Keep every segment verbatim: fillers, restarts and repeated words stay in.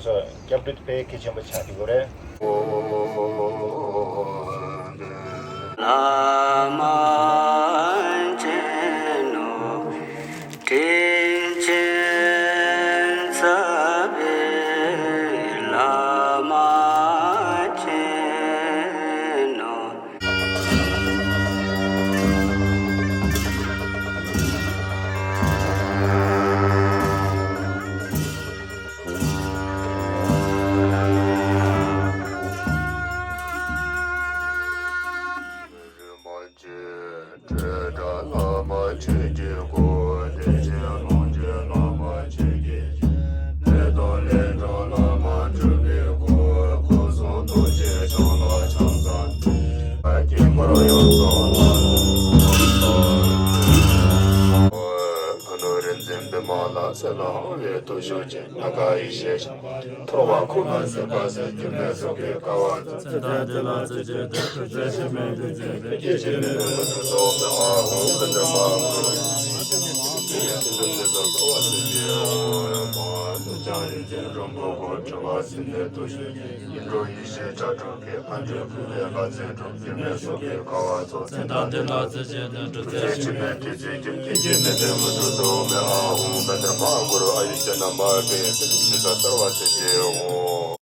སྐྱབས་འགྲོ་དཔེ་གལ་ཆེན་པོ་ཆགས་ཀྱི་ཡོད་རེད། བླ་མ་མཁྱེན་ནོ། དྲིན་ཅན་ཚ་བའི་བླ་མ་མཁྱེན་ནོ། ཐོར་བ་ཁོ་ན་སེམས་དཔའ་སེམས་སྒྱུ་མའི་སོགས་པའི་དཀའ་བ་ཚེ་དང་དེ་ལ་ཚེ་སྐྱེ་དེ་ཚེ་ཕྱི་མའི་དུས་ཚེ་དེ་སྐྱེ་ཕྱི་མའི་དུས་ཚེ་སོགས་པའི་ཨ་ཧོ་དེ་འདྲ་མ་ཡིན་དུས་ནས་ཚོགས་པ་སེམས་ཀྱི་ཨ་ཧོ་ཡང་མ་དུ་ཅང་ཡིན་ཚེ་རོམ་པོ་གོ་དྲི་བ་སེམས་ནས་དུ་ཞུ། ཡིད་འགྲོ་ཡེ་ཤེས་ཕྲ་གྲུབ་ཀྱི་ཕ་འདྲེ་ཕུལ་བའི་ལྷ་རྫས་གྲུབ་སྒྱུ་མའི་སོགས་པའི་དཀའ་བ་ཚོགས་ཚེ་དང་དེ་ལ་ཚེ་ཆེན་དུ་གྲུབ་ཚེ་ཕྱི་མའི་དུས་ཚེ་རྒྱུན་མཐུན་གྱི་མི་ལྡན་མི་འགྲོ་ཚོགས་མེད་ཨ་ཧོ་དེ་འདྲ་མ་གུ་རུ་ཨ་ཡུ་ཅན་ན་མ་ཀེ་མི་ས་སར་བ་ཚེ་ཆེ་ཧོ།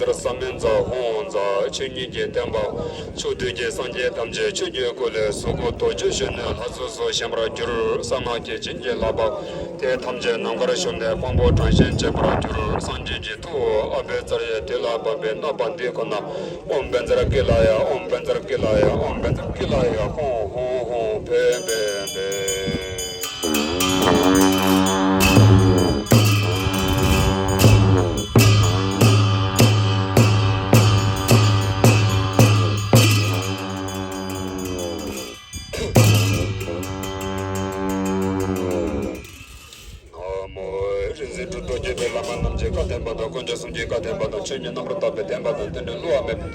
བསམ་མིན་ཛ་ཧོང་ཛ། ཆོས་ཉིད་ཀྱི་བསྟན་པ་མཆོག། བདུད་ཀྱི་སངས་རྒྱས་ཐམས་ཅད་ཆོས་ཀྱི་སྐུ་ལས་གཟུགས་སྐུ་རྡོ་རྗེ་གཞོན་ནུའི་ལྷ་ཚོགས་སུ་ཞེན་པར་གྱུར། གསང་སྔགས་ཀྱི་བྱིན་གྱིས་བརླབས་པ་དེ་ཐམས་ཅད་ནམ་མཁར་ཞུགས་ནས་དཔང་པོ་དྲངས་ཤིང་བྱིན་པར་གྱུར། སངས་རྒྱས་ཀྱི་ཐུགས་ཨ་བྷྱཱ་ཙརྱ་དུས་ལ་བབ་པའི་བསྣབས་པ་འདིའི་ཁོ་ན། ཨོཾ་བཛྲ་ཀཱི་ལ་ཡ། ཨོཾ་བཛྲ་ཀཱི་ལ་ཡ། ཨོཾ་བཛྲ་ཀཱི་ལ་ཡ། ཧོང་ཧོང་ཧོང་ཕེ་ཕེ་ཕེ། ན་མོ། རིག་འཛིན་གྲུབ་ཐོབ་རྒྱལ་པོའི་བླ་མ་རྣམས་ཀྱི་བཀའ་བསྟན་པ་དང་། དཀོན་མཆོག་གསུམ་གྱི་བཀའ་བསྟན་པ་དང་། ཆོས་ཉིད་རྣམ་པར་དག་པའི་བསྟན་པ་དང་། རྟེན་འབྲེལ་བསླུ་བ་མེད་པའི་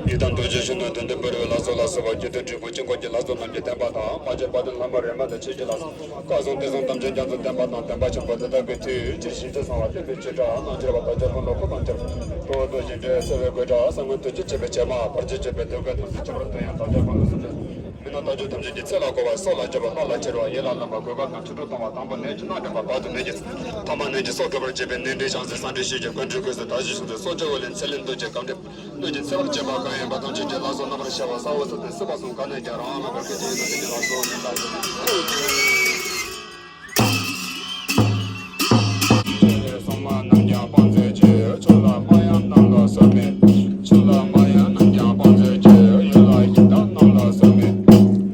ཡི་དམ་རྡོ་རྗེ་གཞོན་ནུ་དོན་ལྡན་བེར་བའི་ལྷ་ཚོགས་ལ་སོགས་པ་རྒྱུད་སྟོད་འབྲིང་པོ་དཀྱིལ་འཁོར་གྱི་ལྷ་ཚོགས་རྣམས་ཀྱི་བསྟན་པ་དང་། མ་སྐྱེས་དཔལ་ལྡན་ལྷ་མོ་རེ་མ་ཏི་ཆོས་ཀྱི་ལྷ་ཚོགས། བསྐལ་བཟང་དུས་གསུམ་ཐམས་ཅད་རྒྱ་མཚོའི་བསྟན་པ་དང་། བསྟན་པ་ཆེན་པོ་དེ་དག་གི་མཐུས་ཇི་བཞིན་དུ་གསང་བ་བསྟན་པའི་བྱེ་བྲག་སྣང་གྲོལ་བ་དང་རྒྱ་ཆེན་ལོངས་སྐུ་རྣམས་ཀྱང་ཏོག་ཏོ་བཞིན་དུ་གསལ་བའི་དགོད་བྲ་གསང་སྔགས་ཐུགས་རྗེ་ཆེན་པོའི་བྱེ་མ་བར་ཆད་གཅོད་པའི་ཟློས་གར་ཐམས་ཅད་ཁྱད་པར་དུ་ཡང་དང་རྒྱ་ཁོ་ན་གསུམ་ལྡན། མི་སྣང་ལྟ་སྤྱོད་ཐམས་ཅད་ཀྱི་ཚེ་ལ་འཁོར་བ། སྲོག་ལ་སྐྱོབ་པ། སྣ་ལ་ཁྱེར་བ། ཡིད་ལ་ལེན་པ། འགོག་པ་དང་བྱང་ཆུབ་གཏོང་བ། དང་པོ་ནད་ཀྱི་སྣ་འདྲེན་པ། བར་དུ་ནད་ཀྱི། ཐ་མ་ནད་ཀྱི་སྲོག་འཕྲོག་པར་བྱེད་པའི་ནད་འདྲེ་བྱང་སེམས་སྲ་མཁྲེགས་ཞི་རྒྱས་ཀུན་འདུས་གོས་སུ་དར་ཞིང་ཞོན་ཏེ་སྲོག་གཅོད་འོ་ལེན་ཚེ་ལས་འདོད་ཅིང་གང་འདྲེན་གནོད་སྦྱིན་འཚེ་བར་བྱེད་པ་གང་ཡིན་པ་ཐམས་ཅད་ཀྱི་ལ་སོགས་རྣམ་པར་ཤེས་པ་ས་འོག་ས་དེ་སྲིད་པ་གསུམ་ག་ནས་ཀྱང་རང་དབང་མེད་པར་སྐད་ཅིག་ཡིད་དུ་འོང་བའི་ལ་སོགས་ཉིད་ལ་སོགས། ཆོས་ལས་སྲུང་མ་རྣམས་ཀྱང་དཔང་མཛོད་ཅིག་ཆོས་ལ་མ་ཡང་རྣམས་ལ་བཟོད་མེད། ཆོས་ལ་མ་ཡང་རྣམས་ཀྱང་དཔང་མཛོད་ཅིག་ཡུལ་ལ་ཡི་དྭགས་རྣམས་ལ་བཟོད་མེད།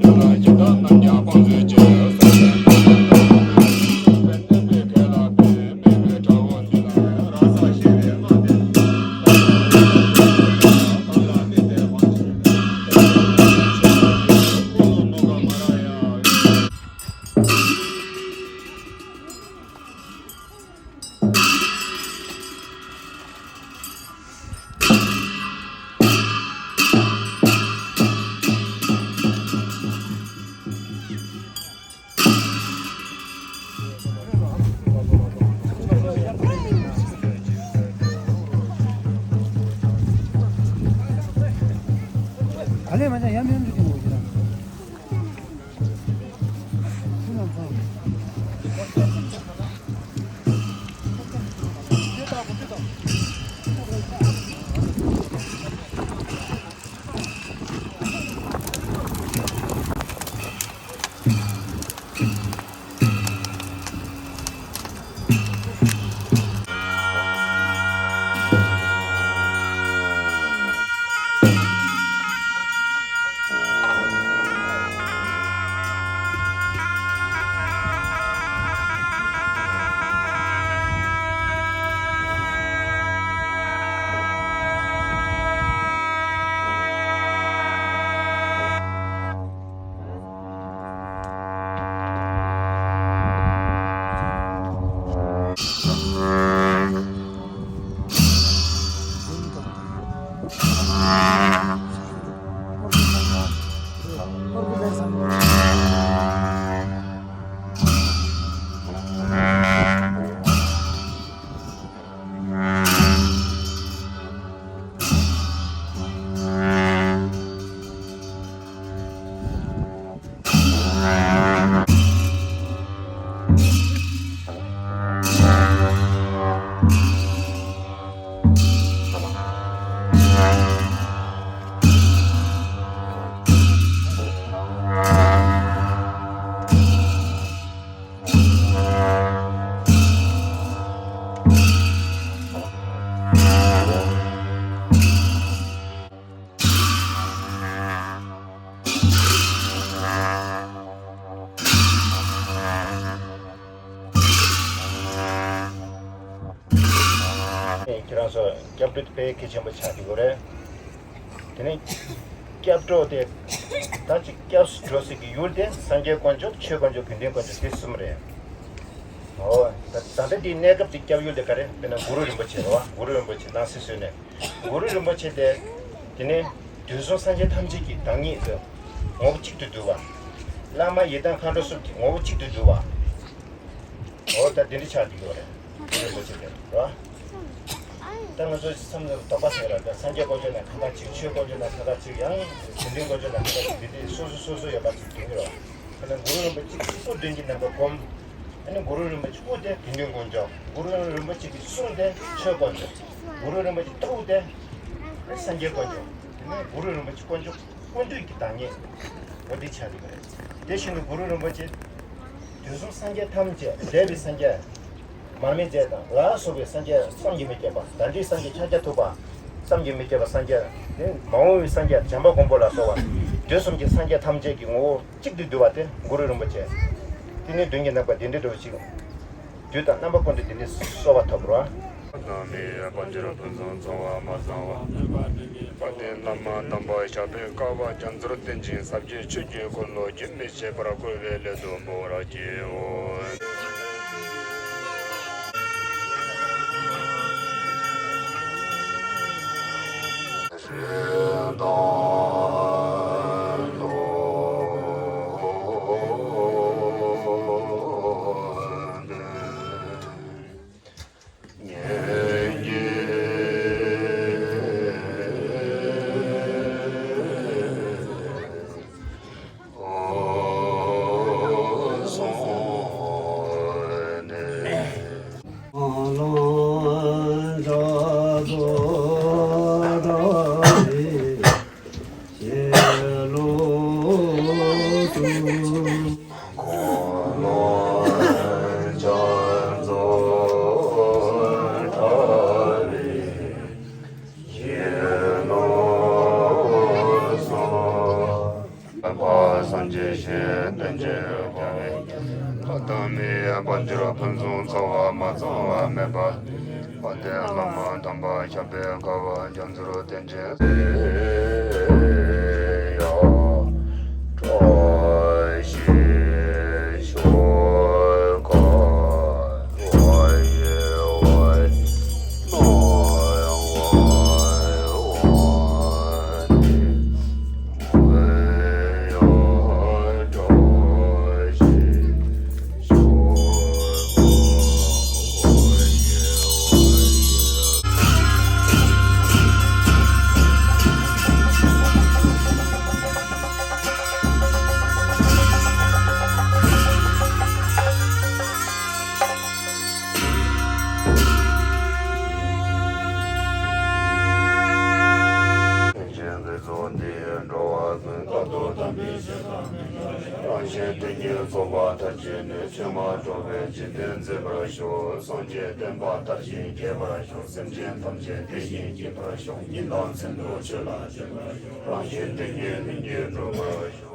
ཡུལ་ལ་ཡི་དྭགས་རྣམས་ཀྱང་དཔང་མཛོད་ཅིག་བཟོད་མེད། དཔལ་ལྡན་པའི་ཁ་ལ་ཕན་མེད་པའི་དགྲ་བོ་འདི་ལ་ར་ས་ཞེས་པའི་སྔགས་དེ། གང་ལ་དམིགས་པའི་དབང་ཕྱུག་ཀུན་ལ་གནོད་པ་མ་རག་ཡ། ཨ་ལས་མ་ཅང་ཡམ་ཡམ་ཅིག་གཏོང་དགོས་ཀྱི་ར། ཁྱེད་རང་ཚོ་སྐྱབས་འགྲོ་དཔེ་གལ་ཆེན་པོ་ཆགས་ཀྱི་ཡོད་རེད། དེ་ནས་སྐྱབས་འགྲོ་དེ་ད་ཅིག་སྐྱབས་སུ་འགྲོ་སྲིད་ཀྱི་ཡུལ་དེ་སངས་རྒྱས་དཀོན་མཆོག་ཆོས་དཀོན་མཆོག་དགེ་འདུན་དཀོན་མཆོག་དེ་གསུམ་རེད། འོ། ད་ད་ལྟ་འདིའི་གནས་སྐབས་ཀྱི་སྐྱབས་ཡུལ་དེ་ག་རེ་དཔེར་ན་གུ་རུ་རིན་པོ་ཆེ་རེད་བ། གུ་རུ་རིན་པོ་ཆེ་ནང་སྲིད་བཟོས་ནས། གུ་རུ་རིན་པོ་ཆེ་དེ། དེ་ནས་དུས་གསུམ་སངས་རྒྱས་ཐམས་ཅད་ཀྱི་བདག་ཉིད་དུ་ངོ་བོ་གཅིག་ཏུ་གྱུར་པ། བླ་མ་ཡི་དམ་མཁའ་འགྲོ་གསུམ་གྱི་ངོ་བོ་གཅིག་ཏུ་གྱུར་པ། འོ་ད་དེ་འདྲ་ཆགས་ཀྱི་ཡོད་རེད། གུ་རུ་རིན་པོ་ཆེ་དེ་རེད་བ། ད་ང་ཚོ་བསམ་བློ་དོགས་པ་ཟེར་ལ། ད་སངས་རྒྱས་དཀོན་མཆོག་ནས་ཁ་ཁ་གཅིག་ཆོས་དཀོན་མཆོག་ནས་ཁ་ཁ་གཅིག་ཡང་དགེ་འདུན་དཀོན་མཆོག་ནས་ཁ་ཁ་གཅིག་དེ་དེ་སོ་སོ་སོ་སོ་ཡོད་པ་ཅིག་དེ་ཉིད་རེད་བ། ད་ནི་གུ་རུ་རིན་པོ་ཆེ་གཅིག་པུ་མདུན་གྱི་རྣམ་པར་བསྒོམ། ཨ་ནི་གུ་རུ་རིན་པོ་ཆེ་དབུ་དེ་དགེ་འདུན་དཀོན་མཆོག་གུ་རུ་རིན་པོ་ཆེ་གི་གསུང་དེ་ཆོས་དཀོན་མཆོག་གུ་རུ་རིན་པོ་ཆེ་ཐུགས་དེ་ སངས་རྒྱས་དཀོན་མཆོག་དེ་ནས་གུ་རུ་རིན་པོ་ཆེ་དཀོན་མཆོག་ཀུན་འདུས་ཀྱི་བདག་ཉིད། འོ་འདི་ཆགས་ཀྱི་རེད། དེ་བཞིན་དུ་གུ་རུ་རིན་པོ་ཆེ་དུས་གསུམ་སངས་རྒྱས་ཐམས་ཅད་འདས་པའི་སངས་རྒྱས། མར་མེ་མཛད་དང་ལ་སོགས་པའི་སངས་རྒྱས་བསམ་གྱིས་མི་ཁྱབ་པ། ད་ལྟའི་སངས་རྒྱས་ཤཱཀྱ་ཐུབ་པ། བསམ་གྱིས་མི་ཁྱབ་པ་སངས་རྒྱས་ནི་མ་འོངས་པའི་སངས་རྒྱས་བྱམས་པ་མགོན་པོ་ལ་སོགས་པ། དུས་གསུམ་གྱི་སངས་རྒྱས་ཐམས་ཅད་ཀྱི་ངོ་བོ་གཅིག་ཏུ་བསྡུས་པ་དེ་གུ་རུ་རིན་པོ་ཆེ། དེ་ནི་མདུན་གྱི་རྣམ་པ་བདེ་འབྲེལ་འདྲ་བོ་ཞིག་དུས་དང་རྣམ་པ་ཀུན་ཏུ་དེ་ནི་གསོལ་བ་ཐོབ་རོགས། བདག་མེད་པ་འདིར་ཕུན་སུམ་ཚོགས་པ་མ་ཚང་བ། དཔལ་ལྡན་བླ་མ་དམ་པ་ཞབས་པད་དཀར་པོ་རྒྱ་མཚོར་བརྟེན་ཅིང་ཟབ་རྒྱས་ཆོས་ཀྱི་འཁོར་ལོ་རྒྱུན་མི་ཆད་པར་བསྐོར་བའི་སླད་དུ་འབུལ་བར་བགྱིའོ། སངས་རྒྱས་ཞིང་བསྟན་བྱེད་པ། བདག་མེད་པ་འདིར་ཕུན་སུམ་ཚོགས་པ་མ་ཚང་བ་མེད་པ། དཔལ་ལྡན་བླ་མ་དམ་པ་ཞབས་པད་དཀར་པོ་རྒྱ་མཚོར་བརྟེན་ཅིང་། ཆོས་ཀྱི་ཚོགས་འདིས་འགྲོ་བ་ཀུན། རྟག་ཏུ་དམ་པའི་ཆོས་དང་ནི། རང་གཞན་དོན་གཉིས་རྫོགས་པ་མཐར་ཕྱིན་ནས། ཆོས་མ་གྲུབ་པའི་འཇིག་རྟེན་མཛེས་པར་ཤོག་སངས་རྒྱས་བསྟན་པ་དར་ཞིང་རྒྱས་པར་ཤོག་སེམས་ཅན་ཐམས་ཅད་བདེ་ཞིང་སྐྱིད་པར་ཤོག་ཉིན་དང་མཚན་དུ་ཆོས་ལ་སྤྱོད་པར་ཤོག་རང་གཞན་དོན་གཉིས་ལྷུན་གྱིས་གྲུབ་པར་ཤོག